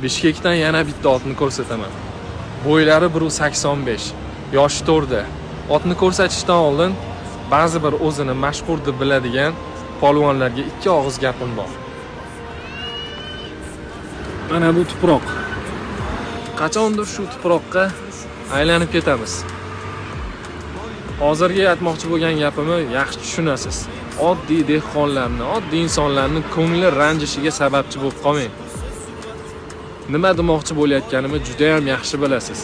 Bishkekdan yana bitta otni ko'rsataman. Bo'ylari 1.85, yoshi 4da. Otni ko'rsatishdan oldin ba'zi bir o'zini mashhur deb biladigan polvonlarga ikki og'iz gapim bor. Mana bu tuproq. Qachondir shu tuproqqa aylanib ketamiz. Hozirgi aytmoqchi bo'lgan gapimni yaxshi tushunasiz. Oddiy dehqonlarni, oddiy insonlarni ko'ngli ranjishiga sababchi bo'lib qolmang. Nima demoqchi bo'layotganimni juda ham yaxshi bilasiz.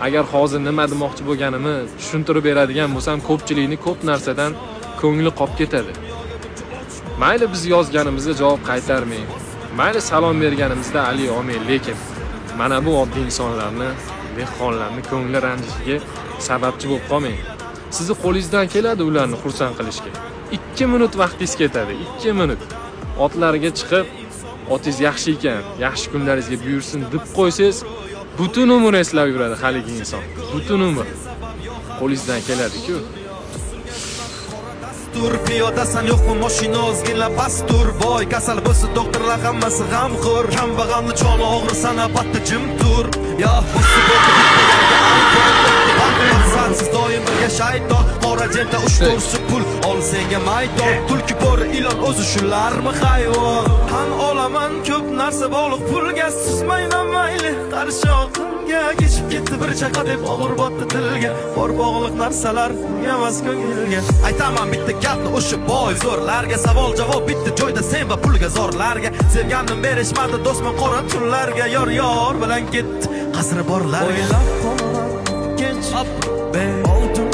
Agar hozir nima demoqchi bo'lganimni tushuntirib beradigan bo'lsam, ko'pchilikni ko'p narsadan ko'ngli qolib ketadi. Mayli, biz yozganimizda javob qaytarmang. Mayli, salom berganimizda ali olmang, lekin mana bu oddiy insonlarni, dehqonlarni ko'ngli ranjishiga sababchi bo'lib qolmang. Sizni qo'lingizdan keladi ularni xursand qilishga. 2 minut vaqtingiz ketadi, 2 minut. Otlarga chiqib, "Otingiz yaxshi ekan, yaxshi kunlaringizga buyursin" deb qo'ysangiz, butun umr eslab yuradi haligi inson. Butun umr. Qo'lingizdan keladi-ku. Tur piyodasan, yo'qmi mashina, ozgina past tur. Boy kasal bo'lsa, doktorlar hammasi g'amxo'r. Kambag'alni joni og'risa, navbatda jim tur. Yo bosib bo'ldi bitta yangi iPhone. Sansiz doim birga shayton. Qora jenta uch to'rtsi pul ol senga maydon. Tulki, bo'ri, ilon, o'zi shularmi hayvon? Tan olaman, ko'p narsa bog'liq pulga. Suzmayman, mayli, qarshi oqimga. Kechib ketdi bir chaqa deb og'ir botdi tilga. Bor bog'liq narsalar emas ko'ngilga. Aytaman bitta gapni o'sha boy zo'rlarga. Savol javob bitta joyda, sen va pulga zorlarga. Sevgandim, berishmadi do'stman qora tunlarga. Yor yor bilan ketdi qasri borlarga. O'ylab qolaman kech. Oltin